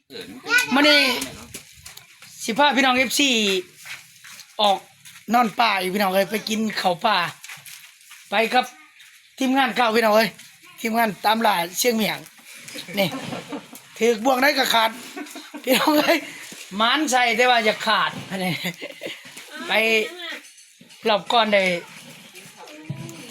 ມື້ນີ້ຊິພາພີ່ນ້ອງເອັຟຊີອອກນອນປ່າອີກ ພີ່ນ້ອງເອີຍ, ໄປກິນເຂົ້າປ່າ ໄປກັບທີມງານເກົ່າ ພີ່ນ້ອງເອີຍ, ທີມງານຕາມລ່າຊຽງໝ້ຽງ. ນີ້ ຖືກບ່ວງໃດກໍຂາດ ພີ່ນ້ອງເອີຍ, ໝານໃສ່ແຕ່ວ່າຢາກຂາດ. ໄປ ລອບກ່ອນໄດ້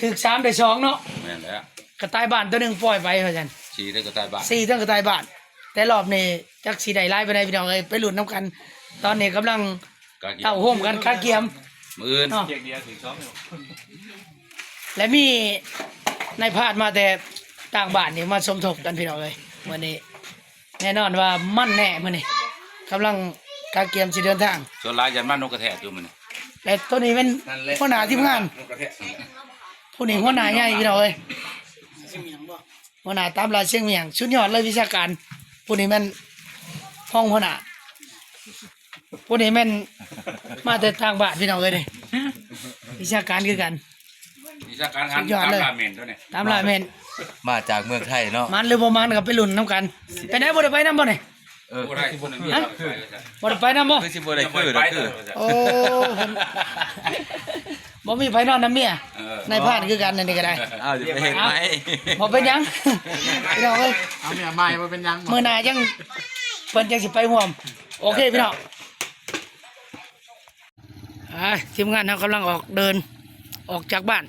ຖືກສາມໄດ້ສອງເນາະ. ແມ່ນແລ້ວ ກະຕ່າຍບ້ານໂຕໜຶ່ງປ່ອຍໄປວ່າຊັ້ນ, ສີ່ໄດ້ກະຕ່າຍບ້ານ ສີ່ທັງກະຕ່າຍບ້ານ. ແຕ່ລອບນີ້ຈັກຊິໄດ້ຫຼາຍປານໃດ ພີ່ນ້ອງເອີຍ, ໄປລຸ້ນນຳກັນ. ຕອນນີ້ກຳລັງເຕົ້າໂຮມກັນກະກຽມ ມື້ອື່ນເນາະ ແລະ ມີນາຍພານມາແຕ່ຕ່າງບ້ານນີ້ມາສົມທົບກັນ ພີ່ນ້ອງເອີຍ, ມື້ນີ້ ແນ່ນອນວ່າມັນແນ່ມື້ນີ້, ກຳລັງກະກຽມຊິເດີນທາງ. ສ່ວນຫຼາຍຢ້ານມັນນົກກະແທກຢູ່ມື້ນີ້. ແລະໂຕນີ້ແມ່ນຫົວໜ້າທີມງານ, ຜູ້ນີ້ຫົວໜ້າໃຫຍ່ ພີ່ນ້ອງເອີຍ, ຫົວໜ້າຕາມລ່າຊຽງໝ້ຽງ ສຸດຍອດເລີຍວິຊາການ. ຜູ້ນີ້ແມ່ນຮອງຫົວໜ້າ, ຜູ້ນີ້ແມ່ນມາແຕ່ຕ່າງບ້ານ ພີ່ນ້ອງເອີຍ, ນີ້ວິຊາການຄືກັນ. ວິຊາການຫັນ ສຸດຍອດເລີຍ ຕຳລາເມັນຕົວນີ້ ຕຳລາເມັນ ມາຈາກເມືອງໄທເນາະ. ມັນຫຼືບໍ່ມັນກໍໄປລຸ້ນນຳກັນ. ເປັນໄດ ບໍ່ໄດ້ໄປນຳບໍ່ນີ້? ເອີ ບໍ່ໄດ້ ຄືຊິບໍ່ໄດ້ ຮະ ຄື ບໍ່ໄດ້ໄປນຳບໍ່? ຄືຊິບໍ່ໄດ້ຄື ຄື ໂອ້ ບໍ່ມີໃຜນອນນຳເມຍ. ເອີ ນາຍພານຄືກັນ ອັນນີ້ກໍໄດ້. ອ້າວ ຊິໄປເຮັດໃໝ່ ບໍ່ເປັນຫຍັງ ພີ່ນ້ອງເອີຍ, ເອົາເມຍໃໝ່ ບໍ່ເປັນຫຍັງ. ມື້ໜ້າຈັ່ງ ເພິ່ນຈັ່ງຊິໄປຮ່ວມ. ໂອເຄ ພີ່ນ້ອງ. ອ່າ ທີມງານເຮົາກຳລັງອອກເດີນ ອອກຈາກບ້ານ.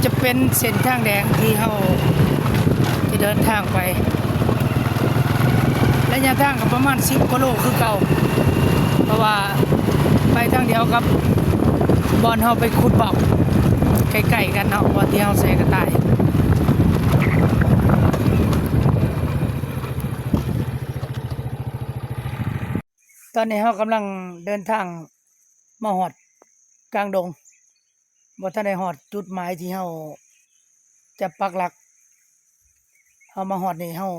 ຈະເປັນເສັ້ນທາງແດງທີ່ເຮົາຈະເດີນທາງໄປ, ໄລຍະທາງກໍປະມານສິບກວ່າໂລຄືເກົ່າ, ເພາະວ່າໄປທາງດຽວກັບບ່ອນເຮົາໄປຂຸດບລັອກ ໃກ້ໆກັນເນາະ, ບ່ອນທີ່ເຮົາໃສ່ກະຕ່າຍ. ຕອນນີ້ເຮົາກຳລັງເດີນທາງມາຮອດກາງດົງ, ບໍ່ທັນໄດ້ຮອດຈຸດໝາຍທີ່ເຮົາຈະປັກຫຼັກ. ເຮົາມາຮອດນີ້ເຮົາ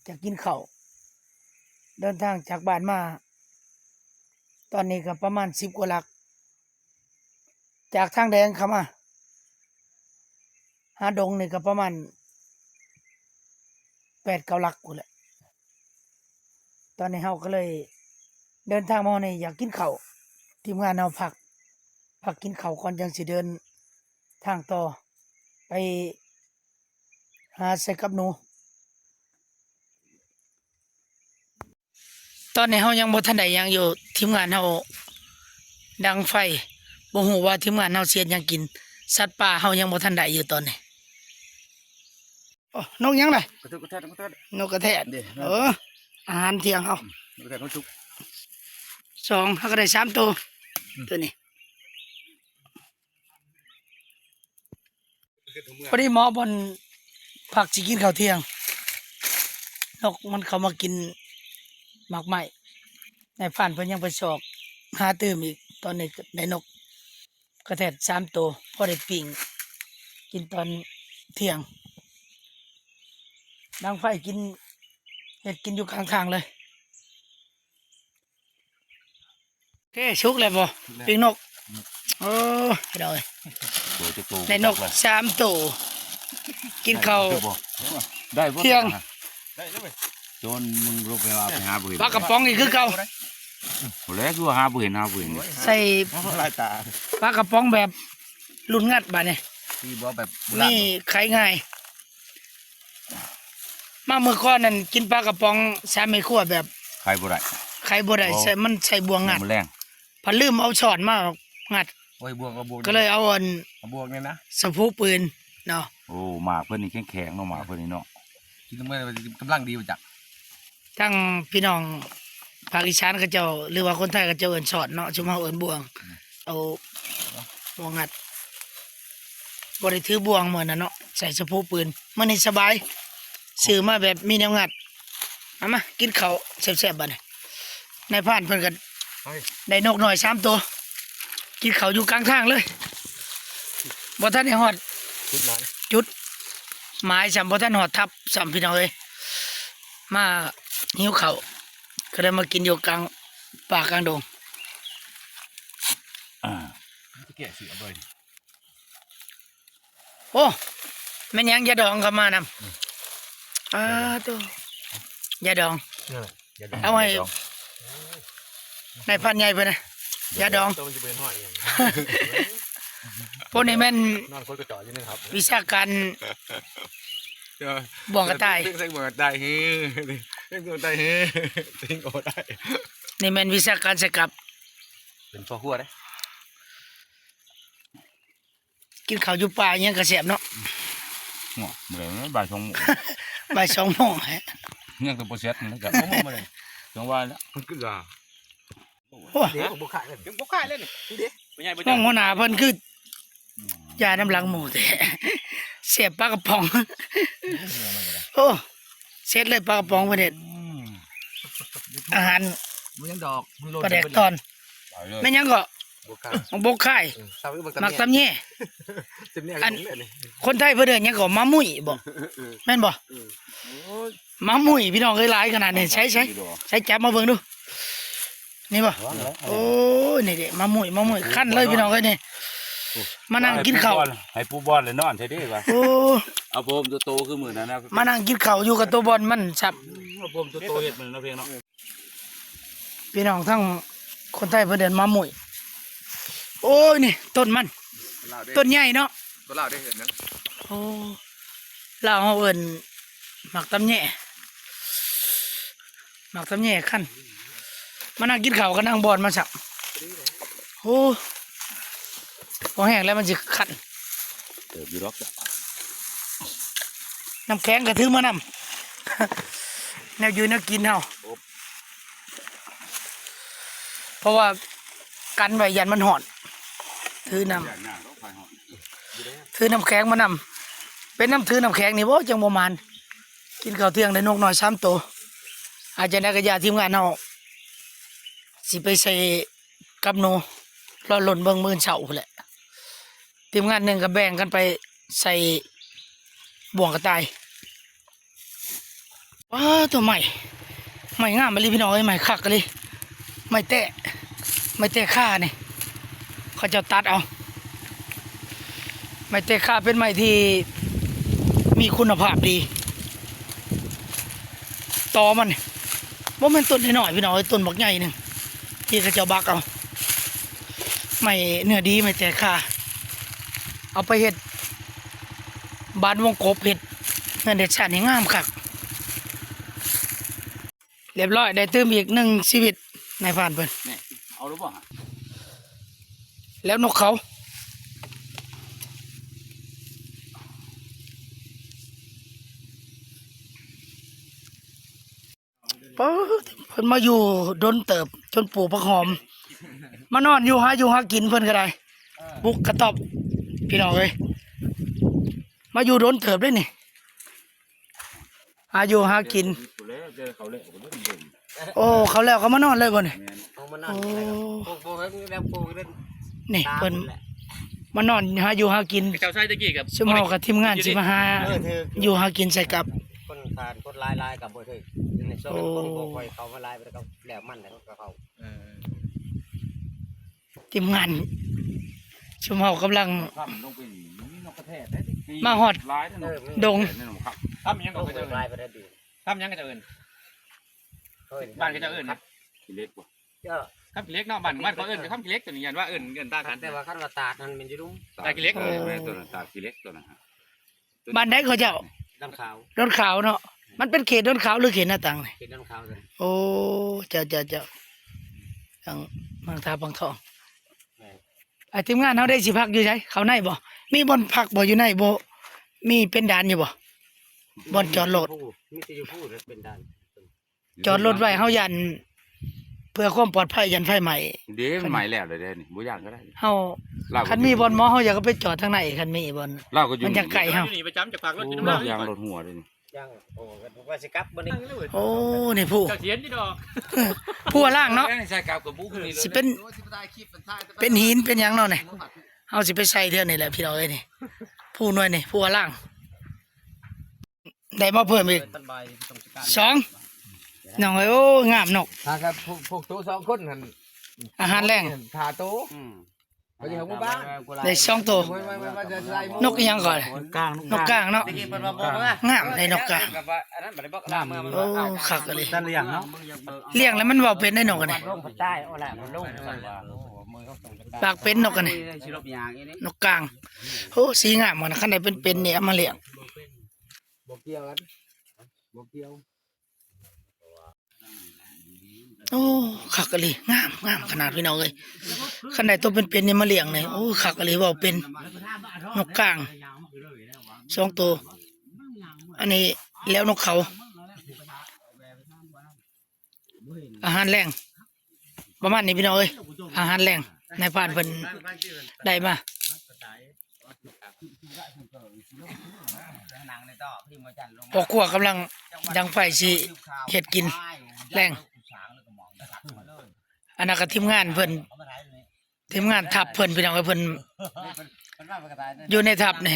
ຈະກິນເຂົ້າ. ເດີນທາງຈາກບ້ານມາ ຕອນນີ້ກໍປະມານສິບກວ່າຫຼັກ. ຈາກທາງແດງເຂົ້າມາຫາດົງນີ້ກໍປະມານແປດເກົ້າຫຼັກພຸ້ນແຫຼະ. ຕອນນີ້ເຮົາກໍເລີຍເດີນທາງມາຮອດນີ້ ຢາກກິນເຂົ້າ, ທີມງານເຮົາພັກ ພັກກິນເຂົ້າກ່ອນ ຈັ່ງຊິເດີນທາງຕໍ່ໄປຫາໃສ່ກັບໜູ. ຕອນນີ້ເຮົາຍັງບໍ່ທັນໄດ້ຫຍັງຢູ່, ທີມງານເຮົາດັງໄຟ, ບໍ່ຮູ້ວ່າທີມງານເຮົາຊິເຮັດຫຍັງກິນ. ສັດປ່າເຮົາຍັງບໍ່ທັນໄດ້ຢູ່ຕອນນີ້. ໂອ້ ນົກຫຍັງລະ? ກະແທກ ນົກກະແທກ ເດ້. ເອີ ອາຫານທ່ຽງເຮົາ ອືມ ນົກກະແທກ ນົກຈຸກ ສອງ ເຮົາກໍໄດ້ສາມໂຕ. ອືມ ໂຕນີ້ ພໍດີເໝາະບ່ອນພັກຊິກິນເຂົ້າທ່ຽງ, ນົກມັນເຂົ້າມາກິນໝາກໄມ້. ນາຍພານເພິ່ນຍັງໄປຊອກຫາຕື່ມອີກ, ຕອນນີ້ໄດ້ນົກກະແທກສາມໂຕ ພໍໄດ້ປີ້ງກິນຕອນທ່ຽງ. ດັງໄຟກິນ ເຮັດກິນຢູ່ກາງທາງເລີຍ. ເຄ ສຸກແລ້ວບໍ່? ສຸກແລ້ວ ປີ້ງນົກ. ອືມ ໂອ້ ພີ່ນ້ອງເອີຍ ໂຕຈັກໂຕ ໄດ້ນົກສາມໂຕ. ກິນເຂົ້າ ໄດ້ບໍ່? ໄດ້ບໍ່? ທ່ຽງ ໄດ້ເລີຍ. ໂຈນ ມຶງລົງໄປວ່າໄປຫາບໍ່ເຫັນ. ປາກະປ໋ອງອີກຄືເກົ່າ. ໂອ້ ແລ້ວຄືວ່າຫາບໍ່ເຫັນ ຫາບໍ່ເຫັນ. ໃສ່ ຫຼາຍຕາ ປາກະປ໋ອງແບບລຸ້ນງັດບາດນີ້ ຄືບໍ່ແບບໂບລານ ມີ ເນາະ ໄຂງ່າຍ. ມາມື້ກ່ອນນັ້ນກິນປາກະປ໋ອງສາມແມ່ຄົວແບບໄຂບໍ່ໄດ້ ໄຂບໍ່ໄດ້. ໂອ້ ໃສ່ ມັນໃສ່ບ່ວງງັດ ມັນແລງ ພັດລືມເອົາຊ້ອນມາງັດ. ໂອ້ຍ ບ່ວງກໍບ່ວງ ກໍເລີຍເອົາອັນ ເອົາບ່ວງນີ້ນະ ສະພູປືນເນາະ. ໂອ້ ໝາກເພິ່ນນີ້ແຂງໆເນາະ ໝາກເພິ່ນນີ້ເນາະ. ກິນເມື່ອກຳລັງດີວ່າຈັກ. ທັງພີ່ນ້ອງພາກອີສານເຂົາເຈົ້າ ຫຼືວ່າຄົນໄທເຂົາເຈົ້າເອີ້ນຊ້ອນເນາະ, ຊຸມເຮົາເອີ້ນບ່ວງ. ອືມ ເອົາບ່ວງງັດ. ບໍ່ໄດ້ຖືບ່ວງມື້ນັ້ນເນາະ ໃສ່ສະພູປືນ. ມື້ນີ້ສະບາຍ ຊື້ມາແບບມີແນວງັດ. ເອົາມາກິນເຂົ້າແຊບໆບາດນີ້. ນາຍພານເພິ່ນກໍໄດ້ນົກນ້ອຍສາມໂຕ ກິນເຂົ້າຢູ່ກາງທາງເລີຍ. ບໍ່ທັນໄດ້ຮອດຈຸດໝາຍ ຈຸດໝາຍຊ້ຳ ບໍ່ທັນຮອດທັບຊ້ຳ ພີ່ນ້ອງເອີຍ. ມາຫິວເຂົ້າ ກໍໄດ້ມາກິນຢູ່ກາງປ່າກາງດົງ. ອ່າ ແກະຊິເອົາໄປ. ໂອ້ ແມ່ນຫຍັງ ຢາດອງກໍມານຳ. ອືມ ປາໂຕ ຢາດອງ ເອົາໃຫ້ນາຍພັນໃຫຍ່ເພິ່ນນະ ຢາດອງ ໂຕມັນຊິບໍ່ເຫັນຫ້ອຍອີຫຍັງ ພວກນີ້ແມ່ນ ນອນຄົດກະຈອກຢູ່ນີ້ຄັບ ວິຊາການ ບ່ອງກະຕ່າຍ ເປັນ ເປັນບ່ອງກະຕ່າຍ ເອີ ເປັນບ່ອງກະຕ່າຍ ເອີ ເປັນບ່ອງກະຕ່າຍ ນີ້ແມ່ນວິຊາການໃສ່ກັບ ເປັນພໍ່ຄົວເດ້. ກິນເຂົ້າຢູ່ປ່າຫຍັງກະແຊບເນາະ ເນາະ ມື້ໃດ ບ່າຍສອງໂມງ ບ່າຍສອງໂມງ ຍັງແຕ່ບໍ່ເສັດ ຍັງກະບໍ່ໝົດ ຈັ່ງວ່າແຫຼະ ມັນຄືຢາ ໂອ້ ເດ້ ບໍ່ຂາຍເລີຍ ຍັງບໍ່ຂາຍເລີຍນີ້ ນີ້ເດ້ ພໍ່ໃຫຍ່ບໍ່ ຫ້ອງຫົວໜ້າເພິ່ນຄື ຢານຳຫຼັງໝູແທ້ ແຊບປາກະປ໋ອງ ໂອ້ ເສັດເລີຍປາກະປ໋ອງເພິ່ນເຮັດ ອືມ ອາຫານ ມັນຍັງດອກ ມັນໂລນ ປາແດກຕອນ ໄປເລີຍ ແມ່ນຫຍັງເກາະ ບົກຂາຍ ໝາກບົກຂາຍ ເອີ ໝາກຕຳແຍ ຕຳແຍ ອັນ ຄົນໄທເພິ່ນເອີ້ນຫຍັງເກາະ ໝາກມຸ້ຍບໍ ເອີ ເອີ ແມ່ນບໍ ເອີ ໂອ້ຍ ໝາກມຸ້ຍ ພີ່ນ້ອງເອີຍ ຫຼາຍຂະໜາດນີ້ ໃສ່ ໃສ່ ໃສ່ ຈັບມາເບິ່ງດູ ນີ້ບໍ່ ໂອ້ຍ ນີ້ເດ້ ໝາກມຸ້ຍ ໝາກມຸ້ຍ ຄັນເລີຍພີ່ນ້ອງເອີຍນີ້ ມານັ່ງກິນເຂົ້າ ໃຫ້ປູ່ບອນແລ້ວນອນແທ້ເດ້ວ່າ ໂອ້ ເອົາໂພມໂຕໆຄືມື້ນັ້ນນະ ມານັ່ງກິນເຂົ້າຢູ່ກັບໂຕບອນມັນຊັບ ເອົາໂພມໂຕໆເຮັດມື້ນັ້ນເນາະ ເພງເນາະ ພີ່ນ້ອງທັງຄົນໄທເພິ່ນເອີ້ນໝາກມຸ້ຍ ໂອ້ຍ ນີ້ຕົ້ນມັນ ລາວເດ້ ຕົ້ນໃຫຍ່ເນາະ ຄົນລາວເດ້ເອີ້ນຫຍັງ ໂອ້ ລາວເຮົາເອີ້ນໝາກຕຳແຍ ໝາກຕຳແຍຄັນ ມານັ່ງກິນເຂົ້າກັບນັ່ງບອນມາຊະ ໂອ້ ພໍແຫ້ງແລ້ວມັນຊິຄັນ ເຕີບຢູ່ດອກ ນ້ຳແຂງກະຖືມານຳ ແນວຢູ່ແນວກິນເຮົາ ເພາະວ່າກັນໄວ້ຢ້ານມັນຮ້ອນ ຖືນ້ຳ ຖືນ້ຳແຂງມານຳ ເປັນນຳຖືນ້ຳແຂງນີ້ບໍ່ ຈັ່ງບໍ່ໝານ ກິນເຂົ້າທ່ຽງໄດ້ນົກນ້ອຍສາມໂຕ ອາ ຈັ່ງໃດກະຢ່າ ທີມງານເຮົາຊິໄປໃສ່ກັບໜູ ລໍລຸ້ນເບິ່ງມື້ເຊົ້າພຸ້ນແຫຼະ ທີມງານໜຶ່ງກະແບ່ງກັນໄປໃສ່ບ່ອງກະຕ່າຍ ວ້າ ໂຕໄມ້ ໄມ້ງາມອີ່ຫຼີພີ່ນ້ອງເອີຍ ໄມ້ຄັກອີ່ຫຼີ ໄມ້ແຕ້ ໄມ້ແຕ້ຄານີ້ ເຂົາເຈົ້າຕັດເອົາ ໄມ້ແຕ້ຄາເປັນໄມ້ທີ່ມີຄຸນນະພາບດີ ຕໍມັນນີ້ ບໍ່ແມ່ນຕົ້ນນ້ອຍໆ ພີ່ນ້ອງເອີຍ ຕົ້ນບັກໃຫຍ່ໜຶ່ງ ທີ່ເຂົາເຈົ້າບັກເອົາ ໄມ້ເນື້ອດີ ໄມ້ແຕ້ຄາ ເອົາໄປເຮັດ ບານວົງກົບ ເຮັດເຮືອນເຮັດຊານໃຫ້ງາມຄັກ ລຽບຮ້ອຍ ໄດ້ຕື່ມອີກໜຶ່ງຊີວິດ ນາຍພານເພິ່ນ ນີ້ ເອົາແລ້ວບໍ່ຫະ ແລ້ວນົກເຂົາ ປາດ ເພິ່ນມາຢູ່ດົນເຕີບ ຈົນປູກຜັກຫອມ ມານອນຢູ່ຫາຢູ່ຫາກິນເພິ່ນກະໄດ້ ບຸກກະຕອບ ພີ່ນ້ອງເອີຍ ມາຢູ່ດົນເຕີບເດ້ນີ້ ຫາຢູ່ຫາກິນ ໂອ້ ເຂົາແລ້ວກະມານອນເລີຍບໍ່ນີ້ ເອົາມານອນ ໂອ້ ນີ້ແຫຼະ ໂອ້ ໂອ້ ແລ້ວໂອ້ ນີ້ເພິ່ນ ມານອນຫາຢູ່ຫາກິນ ເຈົ້າຊາຍຕະກີ້ກັບ ຊຸມເຮົາກັບທີມງານຊິມາຫາ ເອີ ຢູ່ຫາກິນໃສ່ກັບ ຄົນຂານຄົນຫຼາຍໆກະບໍ່ຖືກ ໃນຊ່ວງນັ້ນຄົນບໍ່ຄ່ອຍເຂົ້າມາຫຼາຍ ແລ້ວມັນແລ້ວກະເຂົ້າ ເອີ ທີມງານ ຊຸມເຮົາກຳລັງ ມາຮອດ ເອີ ດົງ ຄຳຫຍັງກະເຂົາເຈົ້າເອີ້ນ ຄຳຫຍັງກະເຈົ້າເອີ້ນ ບ້ານກະເຈົ້າເອີ້ນ ຄຳຂີ້ເຫຼັກບໍ່ ເອີ ຄຳຂີ້ເຫຼັກເນາະ ບ້ານ ບ້ານເຂົາເອີ້ນຄຳຂີ້ເຫຼັກ ໂຕນີ້ຢ້ານວ່າເອີ້ນ ເອີ້ນຕ່າງກັນ ແຕ່ວ່າຄັນວ່າຕາດຫັ້ນແມ່ນຢູ່ດຸງ ຕາດຂີ້ເຫຼັກ ເອີ ແມ່ນໂຕນັ້ນຕາດຂີ້ເຫຼັກໂຕນັ້ນ ບ້ານໃດເຂົາເຈົ້າ ດອນຂາວ ດອນຂາວເນາະ ມັນເປັນເຂດດອນຂາວ ຫຼື ເຂດນາຕັງນີ້ ເຂດດອນຂາວ ໂອ້ ເຈົ້າ ເຈົ້າ ເຈົ້າ ທາງ ທາງທາງທອງ ແມ່ນ ອ່າ ທີມງານເຮົາໄດ້ຊິພັກຢູ່ໃສ ເຂົ້າໃນບໍ່ ມີບ່ອນພັກບໍ່ ຢູ່ໃນບໍ່ ມີເປັນດານຢູ່ບໍ່ ບ່ອນຈອດລົດ ມີແຕ່ຢູ່ພູ້ເປັນດານ ຈອດລົດໄວ້ ເຮົາຢ້ານ ເພື່ອຄວາມປອດໄພ ຢ້ານໄຟໄໝ້ ເດ້ ມັນໄໝ້ແລ້ວເດ້ນີ້ ບໍ່ຢ້ານກະໄດ້ ເຮົາ ລາວກະ ຄັນມີບ່ອນໝໍ ເຮົາຢາກເອົາໄປຈອດທາງໃນ ຄັນມີບ່ອນ ລາວກະຢູ່ ມັນຈັ່ງໃກ້ເຮົາ ນີ້ປະຈຳຈາກພາກລົດ ໂອ້ ຢາງລົດຫົວເດ້ນີ້ ໂອ້ ນີ້ພູ ເຈົ້າຊິເຫັນຢູ່ດອກ ພູອາລ່າງເນາະ ຊິເປັນ ເປັນຫີນເປັນຫຍັງເນາະນີ້ ເຮົາຊິໄປໃສ່ເທື່ອນີ້ແຫຼະພີ່ນ້ອງເອີຍນີ້ ພູໜ່ວຍນີ້ ພູອາລ່າງ ໄດ້ມາເພີ່ມອີກສອງ ນ້ອງເອີຍ ໂອ້ຍ ງາມນົກ ຫາກັບພວກ ພວກໂຕສອງຄົນຫັ້ນ ອາຫານແລງ ຫ້າໂຕ ອືມ ໄດ້ສອງໂຕ. ນົກອີ່ຫຍັງກ່ອນ? ນົກກ້າງ ນົກກ້າງເນາະ. ງາມເດ້ນົກກ້າງ. ໂອ້ ຄັກອີ່ຫຼີ. ຕາຫຼຽງເນາະ. ລ້ຽງແລ້ວມັນເວົ້າເປັນໄດ໋ນົກອັນນີ້. ປາກເປັນນົກອັນນີ້. ນົກກ້າງ. ໂອ້ ສີງາມຂະໜາດ. ຄັນໄດ້ເປັນໆນີ້ເອົາມາລ້ຽງ. ບໍ່ກ່ຽວກັນ ບໍ່ກ່ຽວ. ໂອ້ ຄັກອີ່ຫຼີ. ງາມ ງາມຂະໜາດພີ່ນ້ອງເອີຍ. ຄັນໄດ້ໂຕເປັນໆນີ້ມາລ້ຽງນີ້ ໂອ້ ຄັກອີ່ຫຼີ. ເວົ້າເປັນ. ນົກກ້າງສອງໂຕ. ອັນນີ້ແລ້ວນົກເຂົາ. ອາຫານແລງປະມານນີ້ພີ່ນ້ອງເອີຍ. ອາຫານແລງນາຍພານເພິ່ນໄດ້ມາ. ພໍ່ຄົວກຳລັງດັງໄຟຊິເຮັດກິນແລງ. ອັນນັ້ນກໍທີມງານເພິ່ນ ທີມງານທັບເພິ່ນພີ່ນ້ອງເອີຍ. ເພິ່ນຢູ່ໃນທັບນີ້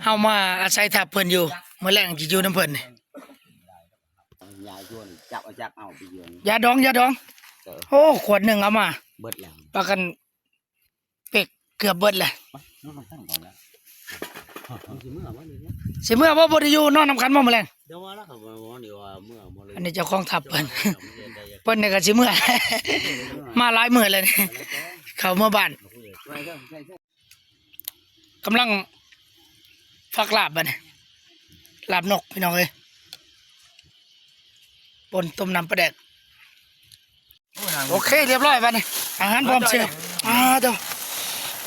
ເຮົາມາອາໄສທັບເພິ່ນຢູ່. ມື້ແລງຊິຢູ່ນຳເພິ່ນນີ້. ຢາດອງ ຢາດອງ. ໂອ້ ຂວດໜຶ່ງເອົາມາ ເບິດແລ້ວ. ປາກັນ ເປັກເກືອບເບິດແຫຼະ. ຊິເມືອບໍ່? ບໍ່ໄດ້ຢູ່ ນອນນຳກັນບໍ່ມື້ແລງ? ອັນນີ້ເຈົ້າຂອງທັບເພິ່ນ ເພິ່ນນີ້ກໍຊິເມືອ ມາຫຼາຍມື້ແລ້ວນີ້ ເຂົ້າເມືອບ້ານ. ກຳລັງຟັກລາບບັດນີ້ ລາບນົກພີ່ນ້ອງເອີຍ ປົ່ນຕົ້ມນ້ຳປາແດກ. ໂອເຄ ລຽບຮ້ອຍບັດນີ້ ອາຫານພ້ອມເສີບ. ອ່າ ໂຕ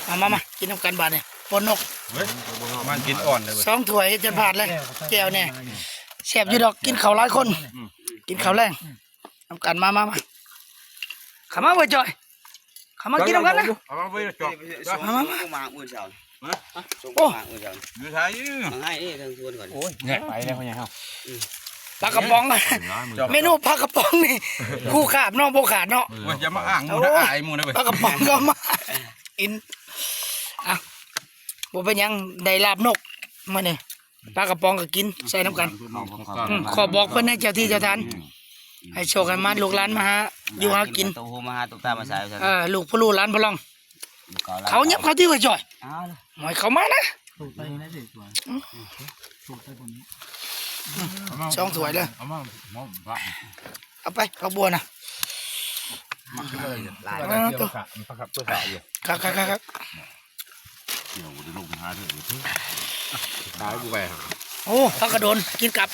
ມາ ມາ ມາ ກິນນຳກັນບັດນີ້. ປົ່ນນົກ ເຮີ້ຍ ມາກິນອ່ອນເລີຍເວີຍ. ສອງຖ້ວຍເຮັດຈົນພາດເລີຍ. ແຈ່ວແດ່ ແຊບຢູ່ດອກ. ກິນເຂົ້າຫຼາຍຄົນ ອືມ ກິນເຂົ້າແລງນຳກັນ. ມາ ມາ ມາ ເຂົ້າມາເວີຍຈອຍ. ເຂົ້າມາກິນນຳກັນນະ. ເອົາມາເວີຍຈອຍ. ມາ ມາ ມາ ໂອ້ ຢູ່ໃສ? ໂອ້ຍ ແຍກໄປແລ້ວພໍ່ໃຫຍ່ເຮົາ. ປາກະປ໋ອງ ເມນູປາກະປ໋ອງນີ້ ຄູ່ຂາບເນາະ ບໍ່ຂາດເນາະ. ໂອ້ຍ ຢ່າມາອ້າງໝູ່ເດີ ອາຍໝູ່ເດີເວີຍ. ປາກະປ໋ອງກໍມາກິນ. ອ່ະ ບໍ່ເປັນຫຍັງ ໄດ້ລາບນົກມື້ນີ້. ປາກະປ໋ອງກໍກິນໃສ່ນຳກັນ. ອືມ ຂໍບອກເພິ່ນໃຫ້ເຈົ້າທີ່ເຈົ້າທານ ໃຫ້ໂຊກໃຫ້ໝານ ລູກຫຼານມາຫາຢູ່ຫາກິນ. ເອີ ລູກພໍ່ລູກຫຼານພໍ່ລອງ. ເຂົາຫຍັບເຂົ້າທີ່ວ່າຈ່ອຍ. ຫອຍເຂົ້າມານະ. ສອງຖ້ວຍເລີຍ. ເອົາໄປ ຜັກບົວນະ. ຄັກໆໆ. ໂອ້ ຜັກກະດົນ ກິນກັບ.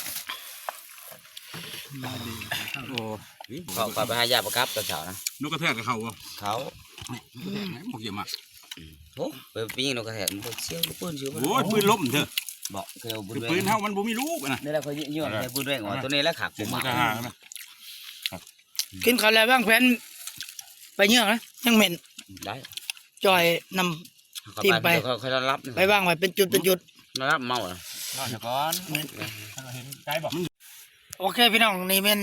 ໂອ້ ເຂົາໄປຫາຢາປະກັບຕອນເຊົ້ານະ. ນົກກະແທກກັບເຂົາບໍ່? ເຂົາ ນົກກະແທກ ບໍ່ກ່ຽວມາ. ໂອ້ ໄປຍິງນົກກະແທກ ມັນກໍສຽວ ປືນຊິວ. ໂອ້ຍ ປືນລົ້ມເທີ. ບໍ່ ຄືປືນເຮົາມັນບໍ່ມີລູກນະ. ນີ້ແຫຼະຂ້ອຍຍ້ອນໃສ່ປືນແວງວ່າ ໂຕນີ້ແຫຼະຄັກ. ກິນເຂົ້າແລ້ວວາງແຜນໄປເຍືອນນະ ຍັງແມ່ນ. ໄດ້ ຈ່ອຍນຳທີມໄປ. ໄປວາງໄວ້ເປັນຈຸດເປັນຈຸດ. ນອນຫຼັບເມົານອນກ່ອນ. ໂອເຄພີ່ນ້ອງ ນີ້ແມ່ນ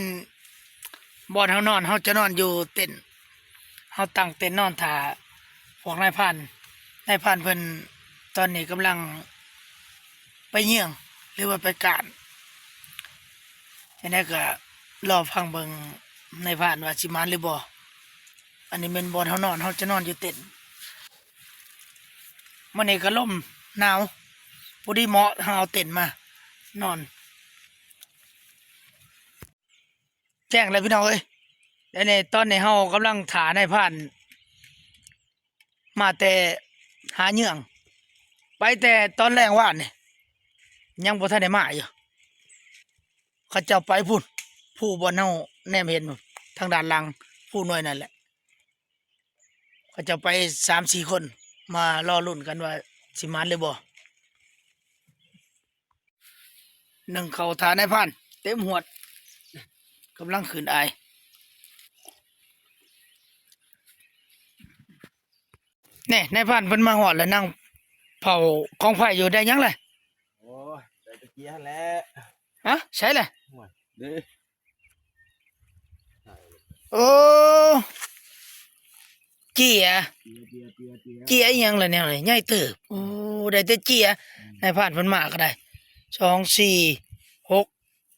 ບ່ອນເຮົານອນ ເຮົາຈະນອນຢູ່ເຕັນ. ເຮົາຕັ້ງເຕັນນອນຖ້າພວກນາຍພານ. ນາຍພານເພິ່ນຕອນນີ້ກຳລັງໄປເຍືອງ ຫຼືວ່າໄປການ. ຈັ່ງໃດກໍລໍຟັງເບິ່ງນາຍພານວ່າຊິມາຫຼືບໍ່. ອັນນີ້ແມ່ນບ່ອນເຮົານອນ ເຮົາຈະນອນຢູ່ເຕັນ. ມື້ນີ້ກໍລົມໜາວ ພໍດີເໝາະ ເຮົາເອົາເຕັນມານອນ. ແຈ້ງແລ້ວພີ່ນ້ອງເອີຍ. ອັນນີ້ຕອນນີ້ເຮົາກຳລັງຖ້ານາຍພານມາແຕ່ຫາເຍືອງ ໄປແຕ່ຕອນແລງວານນີ້ ຍັງບໍ່ທັນໄດ້ມາຢູ່. ເຂົາເຈົ້າໄປພຸ້ນ ພູບ່ອນເຮົາແນມເຫັນ ທາງດ້ານຫຼັງພູນ້ອຍນັ້ນແຫຼະ. ເຂົາເຈົ້າໄປສາມສີ່ຄົນ ມາລໍລຸ້ນກັນວ່າຊິໝານຫຼືບໍ່. ໜຶ່ງເຂົ້າຖ້ານາຍພານເຕັມຫວດ ກຳລັງຂຶ້ນອາຍ. ແນ່ ນາຍພານເພິ່ນມາຮອດແລ້ວ ນັ່ງເຝົ້າກອງໄຟຢູ່. ໄດ້ຫຍັງລະ? ໂອ້ຍ ໄດ້ແຕ່ເຈ້ຍຫັ້ນແຫຼະ. ຮະ? ໃສລະ? ໂອ້ຍ ເດ້. ໂອ້ ເຈ້ຍ ເຈ້ຍ ເຈ້ຍ ເຈ້ຍ ເຈ້ຍອີ່ຫຍັງລະແນວນີ້ ໃຫຍ່ເຕີບ. ໂອ້ ໄດ້ແຕ່ເຈ້ຍ. ອືມ ນາຍພານເພິ່ນມາກໍໄດ້ ສອງ ສີ່ ຫົກ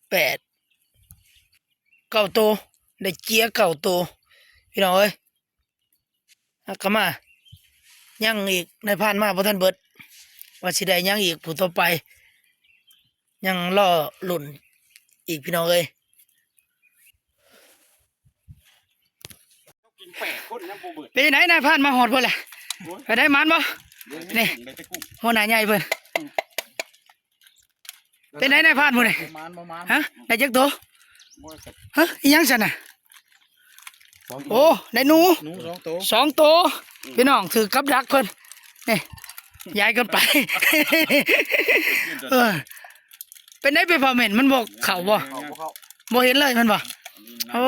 ແປດ ເກົ້າໂຕ ໄດ້ເຈ້ຍເກົ້າໂຕ ພີ່ນ້ອງເອີຍ. ແລ້ວກໍມາ ຍັງອີກ ນາຍພານມາບໍ່ທັນເບິດ ວ່າຊິໄດ້ຫຍັງອີກຜູ້ຕໍ່ໄປ ຍັງລໍລຸ້ນອີກ ພີ່ນ້ອງເອີຍ. ເປັນໃດນາຍພານມາຮອດພຸ້ນແຫຼະ? ໂອ້ຍ ໄປໄດ້ໝານບໍ່? ນີ້ ໄດ້ແຕ່ກຸ້ງ ຫົວໜ້າໃຫຍ່ເພິ່ນ ເປັນໃດນາຍພານມື້ນີ້? ບໍ່ໝານ ບໍ່ໝານ ຮະ ໄດ້ຈັກໂຕ? ບໍ່ຈັກ ຮະ ອີຫຍັງຊັ້ນນະ? ສອງໂຕ ໂອ້ ໄດ້ໜູ ໜູສອງໂຕ ສອງໂຕ ອືມ ພີ່ນ້ອງ ຖືກກັບດັກເພິ່ນ ນີ້ ຍ້າຍກັນໄປ ເອີ ເປັນໃດໄປເຜົາເໝັນ ມັນບໍ່ເຂົ້າບໍ່? ເຂົ້າບໍ່ເຂົ້າ ບໍ່ເຫັນເລີຍແມ່ນບໍ່? ອືມ ໂອ້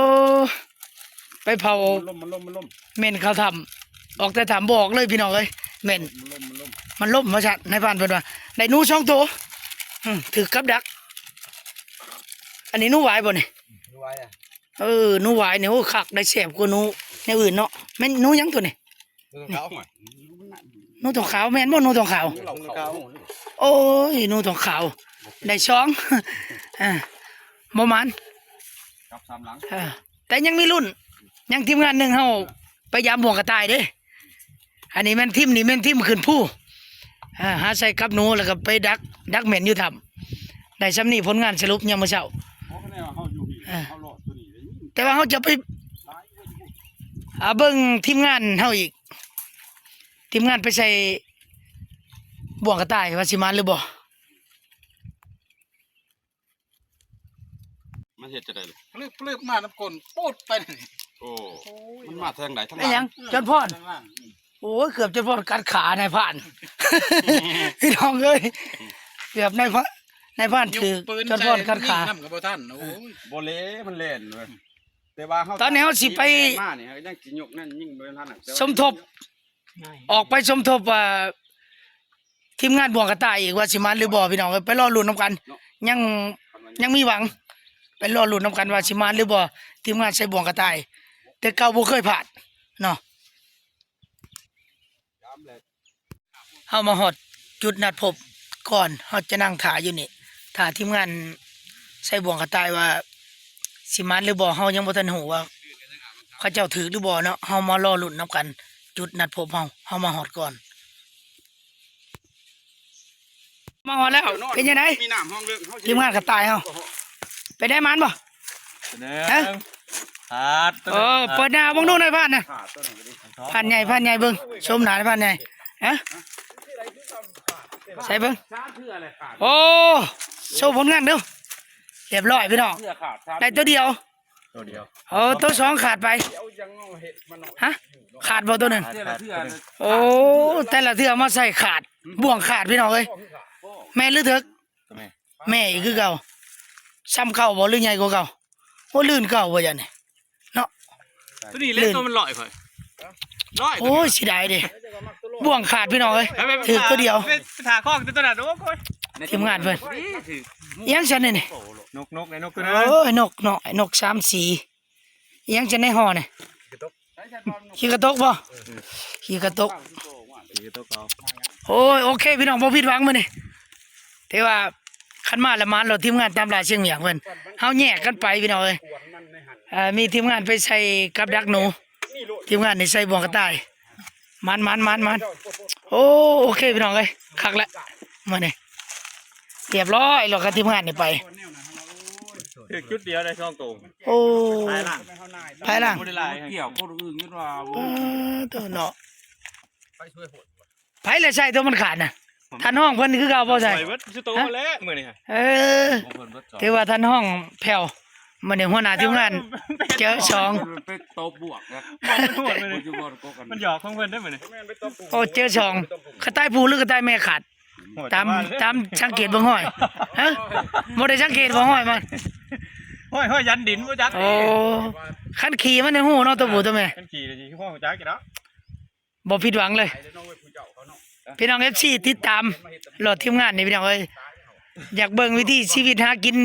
ໄປເຜົາ ມັນລົ້ມ ມັນລົ້ມ ມັນລົ້ມ ເໝັນເຂົ້າຖ້ຳ ອອກແຕ່ຖ້ຳບໍ່ອອກເລີຍ ພີ່ນ້ອງເອີຍ ເໝັນ ມັນລົ້ມ ມັນລົ້ມ ມັນລົ້ມວ່າຊັ້ນ ນາຍພານເພິ່ນວ່າ ໄດ້ໜູສອງໂຕ ອືມ ຖືກກັບດັກ ອັນນີ້ໜູຫວາຍບໍ່ນີ້? ໜູຫວາຍ ເອີ ໜູຫວາຍນີ້ ໂອ້ ຄັກ ໄດ້ແຊບກວ່າໜູແນວອື່ນເນາະ ແມ່ນໜູຫຍັງໂຕນີ້? ໜູທອງຂາວ ໜູທອງຂາວ ແມ່ນບໍ່ ໜູທອງຂາວ? ໂອ້ຍ ໜູທອງຂາວ ໄດ້ສອງ ອ່າ ບໍ່ໝານ ກັບສາມຫຼັງ ເອີ ແຕ່ຍັງມີລຸ້ນ ຍັງທີມງານໜຶ່ງເຮົາໄປຢາມບ່ອງກະຕ່າຍເດ້ ອັນນີ້ແມ່ນທີມ ນີ້ແມ່ນທີມຂຶ້ນພູ ອ່າ ຫາໃສ່ກັບໜູ ແລ້ວກໍໄປດັກ ດັກເໝັນຢູ່ຖ້ຳ ໄດ້ສ່ຳນີ້ ຜົນງານສະຫຼຸບຍາມມື້ເຊົ້າ ເອີ ແຕ່ວ່າເຮົາຈະໄປ ອ່າ ເບິ່ງທີມງານເຮົາອີກ ທີມງານໄປໃສ່ບ່ອງກະຕ່າຍ ວ່າຊິມານຫຼືບໍ່? ມັນເຮັດຈັ່ງໃດລະ? ປະລຶບປະລຶບມານຳກົ້ນ ໂປດໄປນີ້ ໂອ້ ໂອ້ຍ ມັນມາທາງໃດ? ທາງຫຼັງ ອີຫຍັງ? ຈອນພອນ ທາງຫຼັງ ອືມ ໂອ້ຍ ເກືອບຈອນພອນກັດຂານາຍພານ ພີ່ນ້ອງເອີຍ ເກືອບນາຍພານ ນາຍພານຖືກຈອນພອນກັດຂາ ນຳກໍບໍ່ທັນ ໂອ້ຍ ບໍ່ເລ ມັນແລ່ນເວີຍ ແຕ່ວ່າເຮົາ ຕອນນີ້ເຮົາຊິໄປ ມານີ້ ເຮົາຍັງຊິຍົກນັ້ນຍິງບໍ່ທັນ ສົມທົບ ອອກໄປສົມທົບ ອ່າ ທີມງານບ່ອງກະຕ່າຍອີກ ວ່າຊິມານຫຼືບໍ່ ພີ່ນ້ອງເອີຍ ໄປລໍລຸ້ນນຳກັນ ຍັງ ຍັງມີຫວັງ ໄປລໍລຸ້ນນຳກັນວ່າຊິມານຫຼືບໍ່ ທີມງານໃສ່ບ່ອງກະຕ່າຍ ແຕ່ເກົ່າບໍ່ເຄີຍພາດເນາະ. ເຮົາມາຮອດຈຸດນັດພົບກ່ອນ ເຮົາຈະນັ່ງຖ້າຢູ່ນີ້ ຖ້າທີມງານໃສ່ບ່ວງກະຕ່າຍວ່າຊິໝານຫຼືບໍ່ ເຮົາຍັງບໍ່ທັນຮູ້ວ່າເຂົາເຈົ້າຖືກຫຼືບໍ່ເນາະ ເຮົາມາລໍລຸ້ນນຳກັນ ຈຸດນັດພົບເຮົາ ເຮົາມາຮອດກ່ອນ. ມາຮອດແລ້ວ ເປັນຈັ່ງໃດ? ທີມງານກະຕ່າຍເຮົາ ເປັນໄດ ໝານບໍ່? ຮະ? ເອີ ເປີດໜ້າເບິ່ງດູນາຍພານນະ ພານໃຫຍ່ ພານໃຫຍ່ເບິ່ງ ຊົມໜ້າພານໃຫຍ່ ຮະ? ໃສ່ເບິ່ງ ໂອ້ ໂຊຜົນງານດູ ຮຽບຮ້ອຍພີ່ນ້ອງ ໄດ້ໂຕດຽວ ໂຕດຽວ ໂອ້ ໂຕສອງຂາດໄປ ຮະ? ຂາດບໍ່ໂຕໜຶ່ງ? ໂອ້ ແຕ່ລະເທື່ອມາໃສ່ຂາດ ບ່ວງຂາດພີ່ນ້ອງເອີຍ ແມ່ນຫຼືເຖິກ? ແມ່ ແມ່ອີກຄືເກົ່າ ສ່ຳເກົ່າບໍ່ ຫຼືໃຫຍ່ກວ່າເກົ່າ? ໂອ້ ລື່ນເກົ່າບໍ່ຢ່ານີ້ເນາະ ໂຕນີ້ເລັກ ໂຕມັນຮ້ອຍຂ້ອຍ ຮ້ອຍ ໂອ້ຍ ເສຍດາຍເດ້ ບ່ວງຂາດພີ່ນ້ອງເອີຍ ຖືກໂຕດຽວ ໄປ ໄປຖ້າຄອງແຕ່ໂຕນັ້ນ ໂອ້ຍ ທີມງານເພິ່ນ ອີຫຍັງຊັ້ນນີ້ ນົກ ນົກ ນົກ ໂອ້ຍ ນົກນ້ອຍ ນົກສາມສີ ອີຫຍັງຊັ້ນໃນຫໍ່ນີ້? ຂີ້ກະຕົກບໍ່? ຂີ້ກະຕົກ ຂີ້ກະຕົກເອົາ ໂອ້ຍ ໂອເຄພີ່ນ້ອງ ບໍ່ຜິດຫວັງມື້ນີ້ ຖືວ່າຄັນມາລະມານໂລດ ທີມງານຕາມລ່າຊຽງໝ້ຽງເພິ່ນ ເຮົາແຍກກັນໄປພີ່ນ້ອງເອີຍ ເອີ ມີທີມງານໄປໃສ່ກັບດັກໜູ ທີມງານນີ້ໃສ່ບ່ວງກະຕ່າຍ ໝານ ໝານ ໝານ ໝານ ໂອ້ ໂອເຄພີ່ນ້ອງເອີຍ ຄັກແລ້ວມື້ນີ້ ຮຽບຮ້ອຍ ລະກັບທີມງານນີ້ໄປ ຖືກຈຸດດຽວໄດ້ສອງໂຕ ໂອ້ ພາຍຫຼັງ ພາຍຫຼັງ ບໍ່ໄດ້ຫຼາຍ ກ່ຽວຄົນອື່ນຄິດວ່າ ເອີ ໂຕເນາະ ໃຜລະໃສ່ໂຕມັນຂາດນະ ທ່ານຮອງເພິ່ນຄືເກົ່າບໍ່ໃສ່ ໃສ່ເບິດຊຸໂຕແລ້ວມື້ນີ້ ເອີ ຖືວ່າທ່ານຮອງແຜ່ວ ມື້ນີ້ຫົວໜ້າທີມງານ ເຈີສອງ ໄປຕົບບວກນະ ມັນຫຍອກຂອງເພິ່ນເດ້ມື້ນີ້ ໂອ້ ເຈີສອງ ກະຕ່າຍຜູ້ຫຼືກະຕ່າຍແມ່ຂາດ ຕາມ ຕາມສັງເກດເບິ່ງຫ້ອຍ ຮະ ບໍ່ໄດ້ສັງເກດບໍ່ຫ້ອຍມັນ ຫ້ອຍ ຫ້ອຍຢັນດິນບໍ່ຈັກ ໂອ້ ຄັນຂີ່ມັນໄດ້ຮູ້ເນາະ ຕົວຜູ້ຕົວແມ່ ຄັນຂີ່ຊິຮູ້ຈັກຢູ່ດອກ ບໍ່ຜິດຫວັງເລີຍ ພີ່ນ້ອງເອັຟຊີ ຕິດຕາມລອດທີມງານນີ້ພີ່ນ້ອງເອີຍ ຢາກເບິ່ງວິຖີຊີວິດຫາກິນ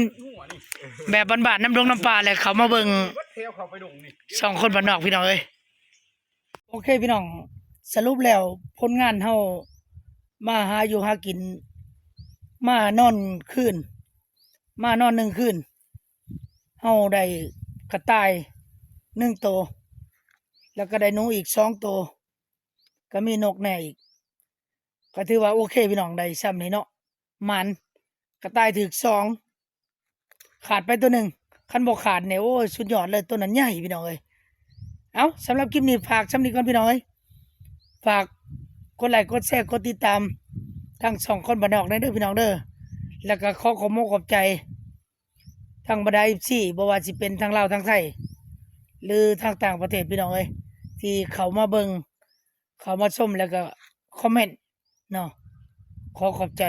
ແບບບ້ານໆ ນຳດົງນຳປ່າ ແລະ ເຂົ້າມາເບິ່ງຊ່ອງຄົນບ້ານນອກພີ່ນ້ອງເອີຍ. ໂອເຄພີ່ນ້ອງ ສະຫຼຸບແລ້ວຜົນງານເຮົາມາຫາຢູ່ຫາກິນ ມານອນຄືນ ມານອນໜຶ່ງຄືນ ເຮົາໄດ້ກະຕ່າຍໜຶ່ງໂຕ ແລ້ວກໍໄດ້ໜູອີກສອງໂຕ ກໍມີນົກແດ່ອີກ ກໍຖືວ່າໂອເຄພີ່ນ້ອງ ໄດ້ຊ່ຳນີ້ເນາະ ໝານ ກະຕ່າຍຖືກສອງ ຂາດໄປຕົວໜຶ່ງ ຄັນບໍ່ຂາດນີ້ ໂອ້ຍ ສຸດຍອດເລີຍ ຕົວນັ້ນໃຫຍ່ພີ່ນ້ອງເອີຍ. ເອົ້າ ສຳລັບຄລິບນີ້ຝາກຊ່ຳນີ້ກ່ອນພີ່ນ້ອງເອີຍ ຝາກກົດໄລກົດແຊ ກົດຕິດຕາມທາງຊ່ອງຄົນບ້ານນອກແດ່ເດີພີ່ນ້ອງເດີ ແລ້ວກໍຂໍຂອບອົກຂອບໃຈ ທັງບັນດາເອັຟຊີ ບໍ່ວ່າຊິເປັນທັງລາວ ທັງໄທ ຫຼື ທັງຕ່າງປະເທດພີ່ນ້ອງເອີຍ ທີ່ເຂົ້າມາເບິ່ງ ເຂົ້າມາຊົມ ແລ້ວກໍຄອມເມັນເນາະ ຂໍຂອບໃຈ.